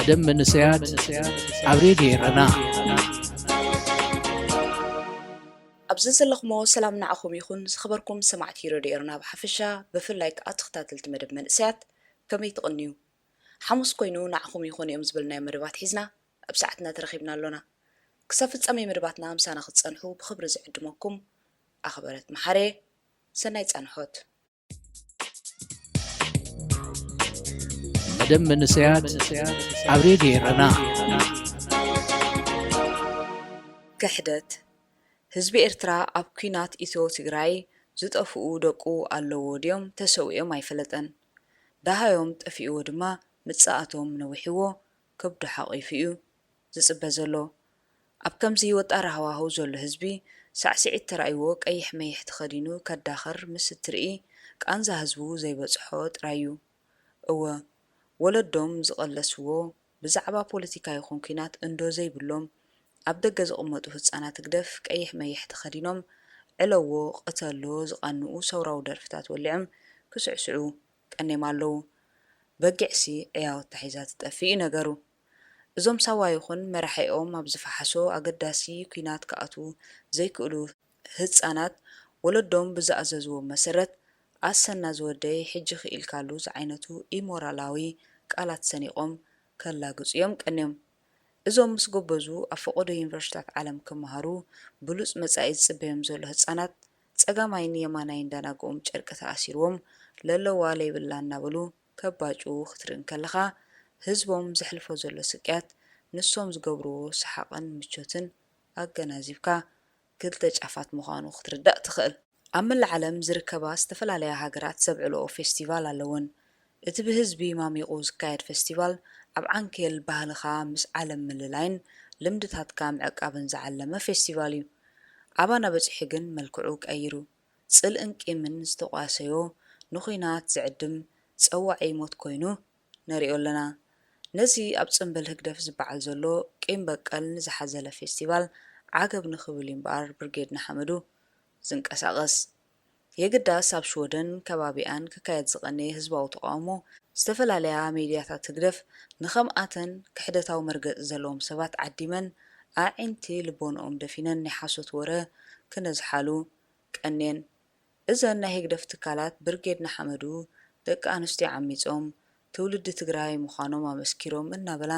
ደም መንእሰያት ኣብ ሬድዮ ኤረና። ኣብዚ ዘለኹሞ ሰላም ንዓኹም ይኹን። ዝኸበርኩም ሰማዕቲ ሬድዮ ኤረና ብሓፈሻ፣ ብፍላይ ከኣ ተኸታተልቲ መደብ መንእሰያት ከመይ ትቕንዩ? ሓሙስ ኮይኑ ንዓኹም ይኾኑ እዮም ዝበልናዮ መደባት ሒዝና ኣብ ሰዓትና ተረኺብና ኣሎና። ክሳብ ፍጻሜ መደባትና ምሳና ክትጸንሑ ብኽብሪ ዝዕድመኩም ኣኽበረት መሓሬ። ሰናይ ጻንሖት። መደብ መንእሰያት ኣብ ሬድዮ ኤረና። ክሕደት። ህዝቢ ኤርትራ ኣብ ኲናት ኢትዮ ትግራይ ዝጠፍኡ ደቁ ኣለዎ ድዮም ተሰዊኦም ኣይፈለጠን። ደሃዮም ጠፊእዎ ድማ ምጽኣቶም ነዊሕዎ ከብዱ ሓቒፉ እዩ ዝጽበ ዘሎ። ኣብ ከምዚ ወጣሪ ሃዋህው ዘሎ ህዝቢ ሳዕስዒት ተራእይዎ ቀይሕ መይሕ ተኸዲኑ ከዳኽር ምስ እትርኢ ቃንዛ ህዝቡ ዘይበጽሖ ጥራይ እዩ። እወ፣ ወለዶም ዝቐለስዎ ብዛዕባ ፖለቲካ ይኹን ኲናት እንዶ ዘይብሎም፣ ኣብ ደገ ዝቕመጡ ህጻናት ህግደፍ ቀይሕ መይሕ ተኸዲኖም ዕለዎ ቅተሎ ዝቓንኡ ሰውራዊ ደርፍታት ወሊዖም ክስዕስዑ ቀኔም ኣለዉ። በጊዕሲ ዕያወታ ሒዛ ትጠፍእ እዩ ነገሩ። እዞም ሳዋ ይኹን መራሒኦም ኣብ ዝፈሓሶ ኣገዳሲ ኲናት ክኣትዉ ዘይክእሉ ህጻናት ወለዶም ብዝኣዘዝዎም መሰረት ኣሰና ዝወደይ ሕጂ ክኢልካሉ ዝዓይነቱ ኢሞራላዊ ቃላት ሰኒቖም ከላግጹ እዮም ቀንዮም። እዞም ምስ ጎበዙ ኣብ ፈቐዶ ዩኒቨርሲታት ዓለም ክመሃሩ ብሉጽ መጻኢ ዝጽበዮም ዘሎ ህጻናት ጸጋማይን የማናይን ዳናግኦም ጨርቂ ተኣሲርዎም ለለዋ ለይብላ እናበሉ ከባጭዉ ክትርኢ እንከለኻ ህዝቦም ዘሕልፎ ዘሎ ስቅያት ንሶም ዝገብርዎ ሰሓቕን ምቾትን ኣገናዚብካ ክልተ ጫፋት ምዃኑ ክትርዳእ ትኽእል። ኣብ መላእ ዓለም ዝርከባ ዝተፈላለያ ሃገራት ዘብዕልኦ ፌስቲቫል ኣለወን። እቲ ብህዝቢ ማሚቑ ዝካየድ ፌስቲቫል ኣብ ዓንኬል ባህልኻ ምስ ዓለም ምልላይን ልምድታትካ ምዕቃብን ዝዓለመ ፌስቲቫል እዩ። ኣባና በጺሑ ግን መልክዑ ቀይሩ ጽልእን ቂምን ዝተቋሰዮ ንኹናት ዝዕድም ጸዋዒ ሞት ኮይኑ ነሪኦ ኣለና። ነዚ ኣብ ጽምብል ህግደፍ ዝበዓል ዘሎ ቂም በቀል ንዝሓዘለ ፌስቲቫል ዓገብ ንኽብል እዩ እምበኣር ብርጌድ ንሓመዱ ዝንቀሳቐስ። የግዳስ ኣብ ሽወደን ከባቢኣን ክካየድ ዝቐነየ ህዝባዊ ተቓውሞ ዝተፈላለያ ሜድያታት ህግደፍ ንኸምኣተን ክሕደታዊ መርገጺ ዘለዎም ሰባት ዓዲመን ኣዒንቲ ልቦንኦም ደፊነን ናይ ሓሶት ወረ ክነዝሓሉ ቀንየን። እዘን ናይ ህግደፍ ትካላት ብርጌድ ንሓመዱ ደቂ ኣንስትዮ ዓሚጾም ትውልዲ ትግራይ ምዃኖም ኣመስኪሮም እናበላ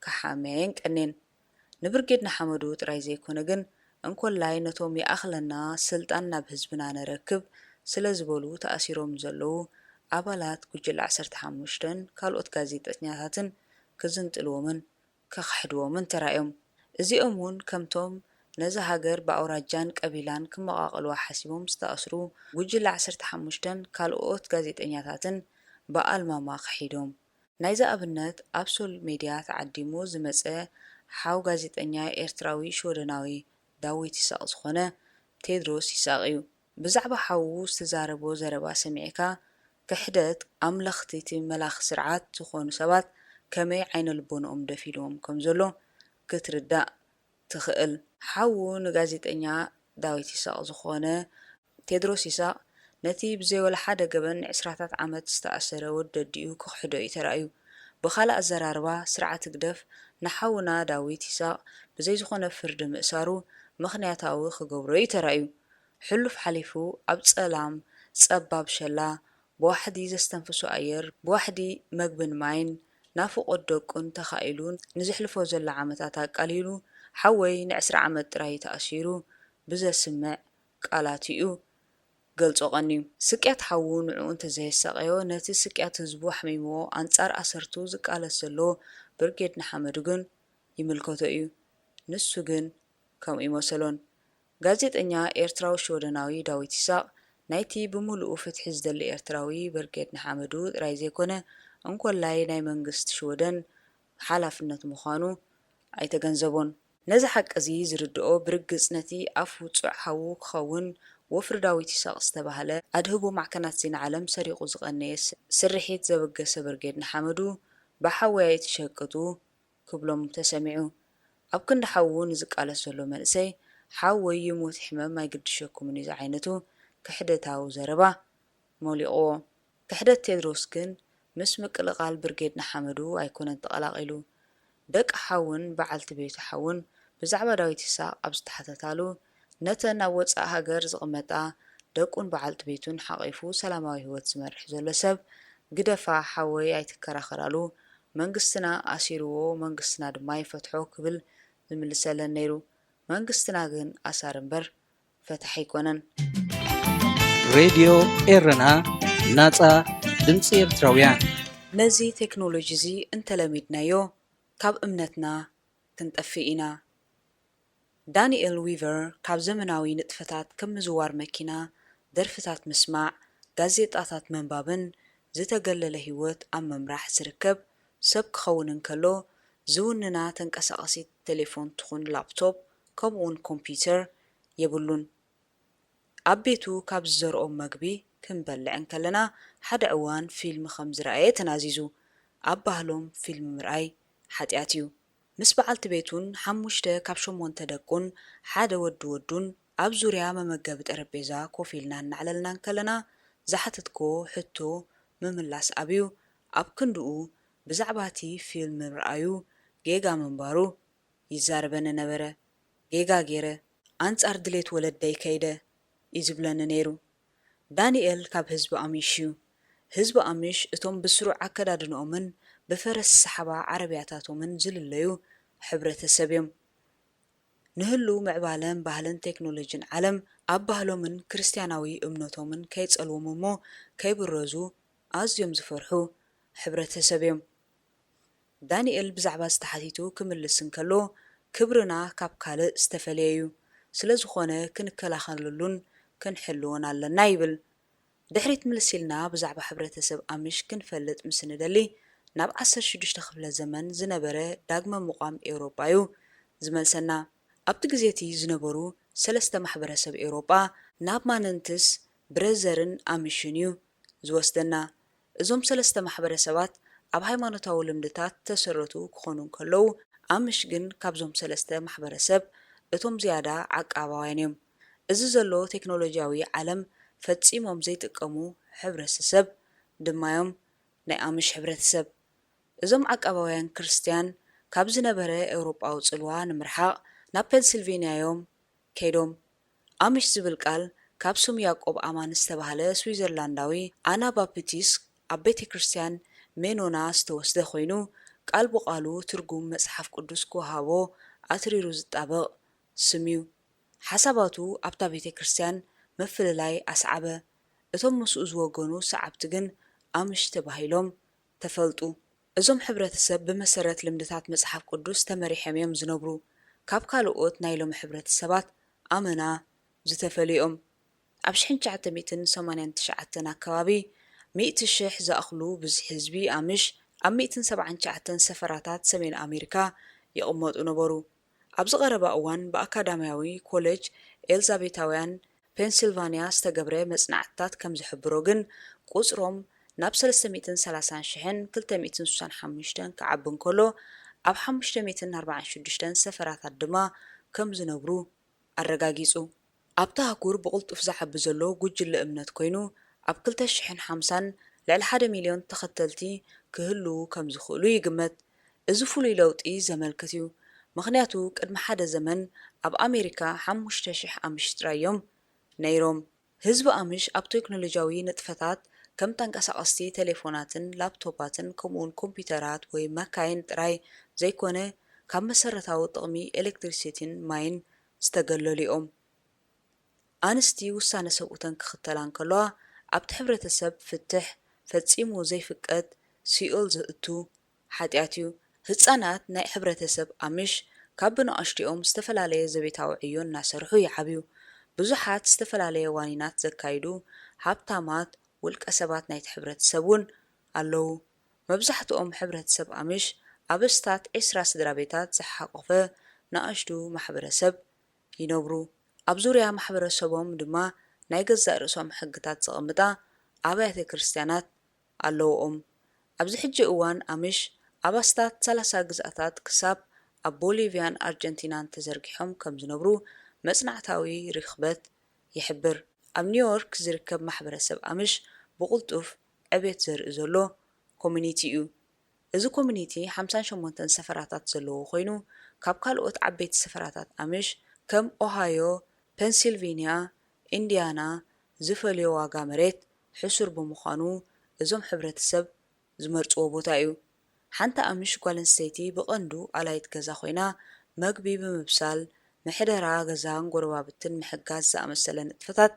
ክሓምያ የንቀኔን። ንብርጌድ ንሓመዱ ጥራይ ዘይኮነ ግን እንኮላይ ነቶም ይኣኽለና ስልጣን ናብ ህዝብና ነረክብ ስለ ዝበሉ ተኣሲሮም ዘለዉ ኣባላት ጉጅለ ዓሰርተ ሓሙሽተን ካልኦት ጋዜጠኛታትን ክዝንጥልዎምን ከኽሕድዎምን ተራእዮም። እዚኦም እውን ከምቶም ነዛ ሃገር ብኣውራጃን ቀቢላን ክመቓቕልዋ ሓሲቦም ዝተኣስሩ ጉጅለ ዓሰርተ ሓሙሽተን ካልኦት ጋዜጠኛታትን ብኣልማማ ክሒዶም። ናይዚ ኣብነት ኣብ ሶል ሜድያ ተዓዲሙ ዝመጸ ሓው ጋዜጠኛ ኤርትራዊ ሽወደናዊ ዳዊት ይስሐቕ ዝኾነ ቴድሮስ ይስሐቕ እዩ። ብዛዕባ ሓዉ ዝተዛረቦ ዘረባ ሰሚዕካ ክሕደት ኣምለኽቲ እቲ መላኺ ስርዓት ዝኾኑ ሰባት ከመይ ዓይነ ልቦንኦም ደፊንዎም ከም ዘሎ ክትርዳእ ትኽእል። ሓዉ ንጋዜጠኛ ዳዊት ይስሐቕ ዝኾነ ቴድሮስ ይስሐቕ ነቲ ብዘይ ወላ ሓደ ገበን ንዕስራታት ዓመት ዝተኣሰረ ወዲ ኣዲኡ ክኽሕዶ እዩ ተራእዩ። ብኻልእ ኣዘራርባ ስርዓት ህግደፍ ንሓውና ዳዊት ይስሐቕ ብዘይ ዝኾነ ፍርዲ ምእሳሩ ምኽንያታዊ ክገብሮ እዩ ተራእዩ። ሕሉፍ ሓሊፉ ኣብ ጸላም ጸባብ ሸላ ብዋሕዲ ዘስተንፍሶ ኣየር፣ ብዋሕዲ መግብን ማይን ናፍቖት ደቁን ተኻኢሉ ንዘሕልፎ ዘሎ ዓመታት ኣቃሊሉ ሓወይ ንዕስራ ዓመት ጥራይ እዩ ተኣሲሩ ብዘስምዕ ቃላት እዩ ገልጾ ቀንዩ። ስቅያት ሓዉ ንዕኡ እንተዘየሳቐዮ ነቲ ስቅያት ህዝቡ ኣሕሚምዎ ኣንጻር ኣሰርቱ ዝቃለስ ዘሎ ብርጌድ ንሓመዱ ግን ይምልከቶ እዩ። ንሱ ግን ከምኡ ይመሰሎን። ጋዜጠኛ ኤርትራዊ ሽወደናዊ ዳዊት ይስሐቕ ናይቲ ብምሉኡ ፍትሒ ዝደሊ ኤርትራዊ ብርጌድ ንሓመዱ ጥራይ ዘይኮነ እንኮላይ ናይ መንግስቲ ሽወደን ሓላፍነት ምዃኑ ኣይተገንዘቦን። ነዚ ሓቂ እዚ ዝርድኦ ብርግጽ ነቲ ኣፍ ውጹዕ ሓዉ ክኸውን ወፍሪ ዳዊት ይስሐቕ ዝተባህለ ኣድህቦ ማዕከናት ዜና ዓለም ሰሪቑ ዝቐነየ ስርሒት ዘበገሰ ብርጌድ ንሓመዱ ብሓወይ ኣይትሸቅጡ ክብሎም ተሰሚዑ። ኣብ ክንዲ ሓዉ ንዝቃለስ ዘሎ መንእሰይ ሓወይ ይሙት ሕመም ኣይግድሸኩምን እዩ ዝዓይነቱ ክሕደታዊ ዘረባ ሞሊቕዎ። ክሕደት ቴድሮስ ግን ምስ ምቅልቓል ብርጌድ ንሓመዱ ኣይኮነን ተቐላቒሉ። ደቂ ሓውን በዓልቲ ቤቱ ሓውን ብዛዕባ ዳዊት ይስሐቕ ኣብ ዝተሓተታሉ፣ ነተን ኣብ ወጻኢ ሃገር ዝቕመጣ ደቁን በዓልቲ ቤቱን ሓቒፉ ሰላማዊ ህይወት ዝመርሕ ዘሎ ሰብ፣ ግደፋ ሓወይ ኣይትከራኸራሉ፣ መንግስትና ኣሲርዎ መንግስትና ድማ ይፈትሖ ክብል ዝምልሰለን ነይሩ። መንግስትና ግን ኣሳሪ እምበር ፈታሒ ኣይኮነን። ሬድዮ ኤረና፣ ናጻ ድምጺ ኤርትራውያን። ነዚ ቴክኖሎጂ እዚ እንተለሚድናዮ ካብ እምነትና ክንጠፍእ ኢና። ዳኒኤል ዊቨር ካብ ዘመናዊ ንጥፈታት ከም ምዝዋር መኪና፣ ደርፍታት ምስማዕ፣ ጋዜጣታት ምንባብን ዝተገለለ ህይወት ኣብ ምምራሕ ዝርከብ ሰብ ክኸውን እንከሎ፣ ዝውንና ተንቀሳቓሲት ቴሌፎን ትኹን ላፕቶፕ ከምኡውን ኮምፒዩተር የብሉን። ኣብ ቤቱ ካብ ዝዘርኦም መግቢ ክንበልዕ እንከለና ሓደ እዋን ፊልም ከም ዝረኣየ ተናዚዙ። ኣብ ባህሎም ፊልም ምርኣይ ሓጢኣት እዩ። ምስ በዓልቲ ቤቱን ሓሙሽተ ካብ ሸሞንተ ደቁን ሓደ ወዲ ወዱን ኣብ ዙርያ መመገቢ ጠረጴዛ ኮፍ ኢልና እናዕለልና እንከለና ዝሓተትክዎ ሕቶ ምምላስ ኣብዩ ኣብ ክንድኡ ብዛዕባ እቲ ፊልም ምርኣዩ ጌጋ ምንባሩ ይዛረበኒ ነበረ። ጌጋ ገይረ፣ ኣንጻር ድሌት ወለደይ ከይደ እዩ ዝብለኒ ነይሩ። ዳኒኤል ካብ ህዝቢ ኣሚሽ እዩ። ህዝቢ ኣሚሽ እቶም ብስሩዕ ኣከዳድንኦምን ብፈረስ ዝሰሓባ ዓረብያታቶምን ዝልለዩ ሕብረተሰብ እዮም። ንህሉው ምዕባለን ባህልን ቴክኖሎጂን ዓለም ኣብ ባህሎምን ክርስትያናዊ እምነቶምን ከይጸልዎም እሞ ከይብረዙ ኣዝዮም ዝፈርሑ ሕብረተሰብ እዮም። ዳኒኤል ብዛዕባ እዚ ተሓቲቱ ክምልስ እንከሎ፣ ክብርና ካብ ካልእ ዝተፈልየ እዩ፣ ስለ ዝኾነ ክንከላኸለሉን ክንሕልዎን ኣለና ይብል። ድሕሪት ምልስ ኢልና ብዛዕባ ሕብረተሰብ ኣሚሽ ክንፈልጥ ምስ እንደሊ፣ ናብ ዓሰርተ ሽዱሽተ ክፍለ ዘመን ዝነበረ ዳግመ ምቋም ኤውሮጳ እዩ ዝመልሰና። ኣብቲ ግዜ እቲ ዝነበሩ ሰለስተ ማሕበረሰብ ኤውሮጳ ናብ ማንንትስ፣ ብረዘርን ኣሚሽን እዩ ዝወስደና። እዞም ሰለስተ ማሕበረሰባት ኣብ ሃይማኖታዊ ልምድታት ዝተሰረቱ ክኾኑ እንከለዉ፣ ኣምሽ ግን ካብዞም ሰለስተ ማሕበረሰብ እቶም ዝያዳ ዓቃባውያን እዮም። እዚ ዘሎ ቴክኖሎጂያዊ ዓለም ፈጺሞም ዘይጥቀሙ ሕብረተሰብ ድማ እዮም ናይ ኣምሽ ሕብረተሰብ። እዞም ዓቃባውያን ክርስትያን ካብ ዝነበረ ኤውሮጳዊ ጽልዋ ንምርሓቕ ናብ ፔንስልቬንያ እዮም ከይዶም። ኣሚሽ ዝብል ቃል ካብ ስም ያዕቆብ ኣማን ዝተባህለ ስዊዘርላንዳዊ ኣናባፕቲስት ኣብ ቤተ ክርስቲያን ሜኖና ዝተወስደ ኮይኑ፣ ቃል ብቓሉ ትርጉም መጽሓፍ ቅዱስ ክወሃቦ ኣትሪሩ ዝጣበቕ ስም እዩ። ሓሳባቱ ኣብታ ቤተ ክርስቲያን ምፍልላይ ኣስዓበ። እቶም ምስኡ ዝወገኑ ሰዓብቲ ግን ኣሚሽ ተባሂሎም ተፈልጡ። እዞም ሕብረተሰብ ብመሰረት ልምድታት መጽሓፍ ቅዱስ ተመሪሖም እዮም ዝነብሩ። ካብ ካልኦት ናይ ሎሚ ሕብረተሰባት ኣመና ዝተፈልዩ እዮም። ኣብ ሽሕን ትሽዓተ ሚእትን ሰማንያን ትሽዓተን ኣከባቢ ሚእቲ ሽሕ ዝኣኽሉ ብዝሒ ህዝቢ ኣምሽ ኣብ ሚእትን ሰብዓን ትሽዓተን ሰፈራታት ሰሜን ኣሜሪካ ይቕመጡ ነበሩ። ኣብዚ ቀረባ እዋን ብኣካዳምያዊ ኮሌጅ ኤልዛቤታውያን ፔንሲልቫንያ ዝተገብረ መጽናዕትታት ከም ዝሕብሮ ግን፣ ቁጽሮም ናብ ሰለስተ ሚእትን ሰላሳን ሽሕን ክልተ ሚእትን ስሳን ሓሙሽተን ክዓቢ እንከሎ፣ ኣብ ሓሙሽተ ሚእትን ኣርባዓን ሽዱሽተን ሰፈራታት ድማ ከም ዝነብሩ ኣረጋጊጹ። ኣብታ ኣህጉር ብቕልጡፍ ዝዓቢ ዘሎ ጉጅለ እምነት ኮይኑ፣ ኣብ ክልተ ሽሕን ሓምሳን ልዕሊ ሓደ ሚልዮን ተኸተልቲ ክህልዉ ከም ዝኽእሉ ይግመት። እዚ ፍሉይ ለውጢ ዘመልክት እዩ፣ ምኽንያቱ ቅድሚ ሓደ ዘመን ኣብ ኣሜሪካ ሓሙሽተ ሽሕ ኣምሽ ጥራይ እዮም ነይሮም። ህዝቢ ኣምሽ ኣብ ቴክኖሎጂያዊ ንጥፈታት ከም ተንቀሳቐስቲ ቴሌፎናትን ላፕቶፓትን ከምኡውን ኮምፒዩተራት ወይ መካይን ጥራይ ዘይኮነ ካብ መሰረታዊ ጥቕሚ ኤሌክትሪሲቲን ማይን ዝተገለሉ እዮም። ኣንስቲ ውሳነ ሰብኡተን ክኽተላ እንከለዋ ኣብቲ ሕብረተሰብ ፍትሕ ፈጺሙ ዘይፍቀድ ሲኦል ዘእቱ ሓጢኣት እዩ። ህጻናት ናይ ሕብረተሰብ ኣምሽ ካብ ብንኣሽቱኦም ዝተፈላለየ ዘቤታዊ ዕዮ እናሰርሑ ይዓብዩ። ብዙሓት ዝተፈላለየ ዋኒናት ዘካይዱ ሃብታማት ውልቀ ሰባት ናይቲ ሕብረተሰብ እውን ኣለዉ። መብዛሕትኦም ሕብረተሰብ ኣምሽ ኣብ ኣስታት ዕስራ ስድራ ቤታት ዝሓቖፈ ንኣሽቱ ማሕበረሰብ ይነብሩ። ኣብ ዙርያ ማሕበረሰቦም ድማ ናይ ገዛእ ርእሶም ሕግታት ዘቐምጣ ኣብያተ ክርስትያናት ኣለውኦም። ኣብዚ ሕጂ እዋን ኣምሽ ኣብ ኣስታት ሰላሳ ግዝኣታት ክሳብ ኣብ ቦሊቭያን ኣርጀንቲናን ተዘርጊሖም ከም ዝነብሩ መጽናዕታዊ ርኽበት ይሕብር። ኣብ ኒውዮርክ ዝርከብ ማሕበረሰብ ኣምሽ ብቕልጡፍ ዕቤት ዘርኢ ዘሎ ኮሚኒቲ እዩ። እዚ ኮሚኒቲ ሓምሳን ሸሞንተን ሰፈራታት ዘለዎ ኮይኑ፣ ካብ ካልኦት ዓበይቲ ሰፈራታት ኣሚሽ ከም ኦሃዮ፣ ፔንሲልቬንያ፣ ኢንዲያና ዝፈልዮ ዋጋ መሬት ሕሱር ብምዃኑ፣ እዞም ሕብረተሰብ ዝመርጽዎ ቦታ እዩ። ሓንቲ ኣሚሽ ጓል ኣንስተይቲ ብቐንዱ ኣላይት ገዛ ኮይና፣ መግቢ ብምብሳል፣ ምሕደራ ገዛን ጎረባብትን ምሕጋዝ ዝኣመሰለ ንጥፈታት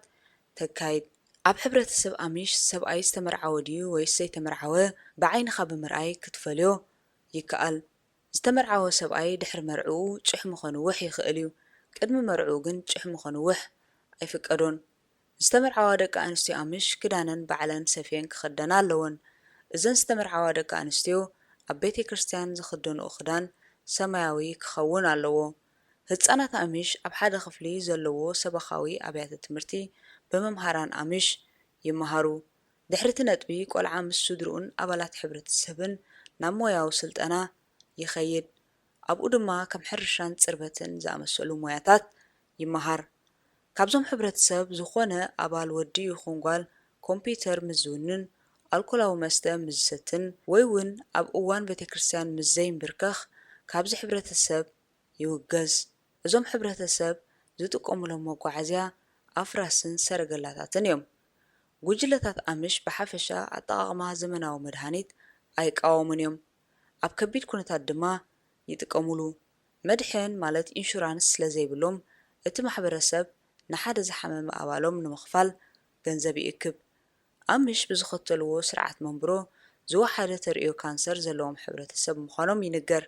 ተካይድ። ኣብ ሕብረተሰብ ኣሚሽ፣ ሰብኣይ ዝተመርዓወ ድዩ ወይስ ዘይተመርዓወ ብዓይንኻ ብምርኣይ ክትፈልዮ ይከኣል። ዝተመርዓወ ሰብኣይ ድሕሪ መርዕኡ ጭሕሙ ከንውሕ ይኽእል እዩ። ቅድሚ መርዕኡ ግን ጭሕሙ ከንውሕ ኣይፍቀዶን። ዝተመርዓዋ ደቂ ኣንስትዮ ኣምሽ ክዳነን ባዕለን ሰፍየን ክኽደና ኣለወን። እዘን ዝተመርዓዋ ደቂ ኣንስትዮ ኣብ ቤተ ክርስቲያን ዝኽደንኦ ክዳን ሰማያዊ ክኸውን ኣለዎ። ህጻናት ኣምሽ ኣብ ሓደ ክፍሊ ዘለዎ ሰበኻዊ ኣብያተ ትምህርቲ ብመምሃራን ኣምሽ ይመሃሩ። ድሕሪ እቲ ነጥቢ፣ ቆልዓ ምስ ስድርኡን ኣባላት ሕብረተሰብን ናብ ሞያዊ ስልጠና ይኸይድ። ኣብኡ ድማ ከም ሕርሻን ጽርበትን ዝኣመሰሉ ሞያታት ይመሃር። ካብዞም ሕብረተሰብ ዝኾነ ኣባል ወዲ ይኹን ጓል ኮምፒውተር ምስ ዝውንን፣ ኣልኮላዊ መስተ ምስ ዝሰትን፣ ወይ እውን ኣብ እዋን ቤተክርስትያን ምስ ዘይምብርከኽ ካብዚ ሕብረተሰብ ይውገዝ። እዞም ሕብረተሰብ ዝጥቀሙሎም መጓዓዝያ ኣፍራስን ሰረገላታትን እዮም። ጉጅለታት ኣምሽ ብሓፈሻ ኣጠቓቕማ ዘመናዊ መድሃኒት ኣይቃወሙን እዮም። ኣብ ከቢድ ኩነታት ድማ ይጥቀሙሉ። መድሕን ማለት ኢንሹራንስ ስለ ዘይብሎም፣ እቲ ማሕበረሰብ ንሓደ ዝሓመመ ኣባሎም ንምኽፋል ገንዘብ ይእክብ። ኣምሽ ብዝኸተልዎ ስርዓት መንብሮ ዝወሓደ ተርእዮ ካንሰር ዘለዎም ሕብረተሰብ ምዃኖም ይንገር።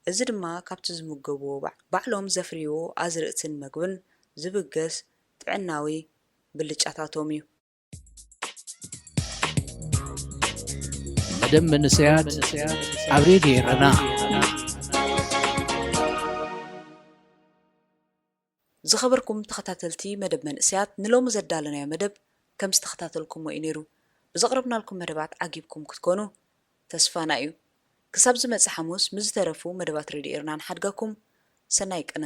እዚ ድማ ካብቲ ዝምገብዎ ባዕ-፣ ባዕሎም ዘፍርይዎ ኣዝርእትን መግብን ዝብገስ ጥዕናዊ ብልጫታቶም እዩ። መደብ መንእሰያት ኣብ ሬድዮ ኤረና። ዝኸበርኩም ተኸታተልቲ መደብ መንእሰያት፣ ንሎሚ ዘዳለናዮ መደብ ከም ዝተኸታተልኩሞ እዩ ነይሩ። ብዘቕረብናልኩም መደባት ዓጊብኩም ክትኮኑ ተስፋና እዩ። ክሳብ ዝመጽእ ሓሙስ ምስ ዝተረፉ መደባት ሬድዮ ኤረና ንሓድጋኩም። ሰናይ ቅነ።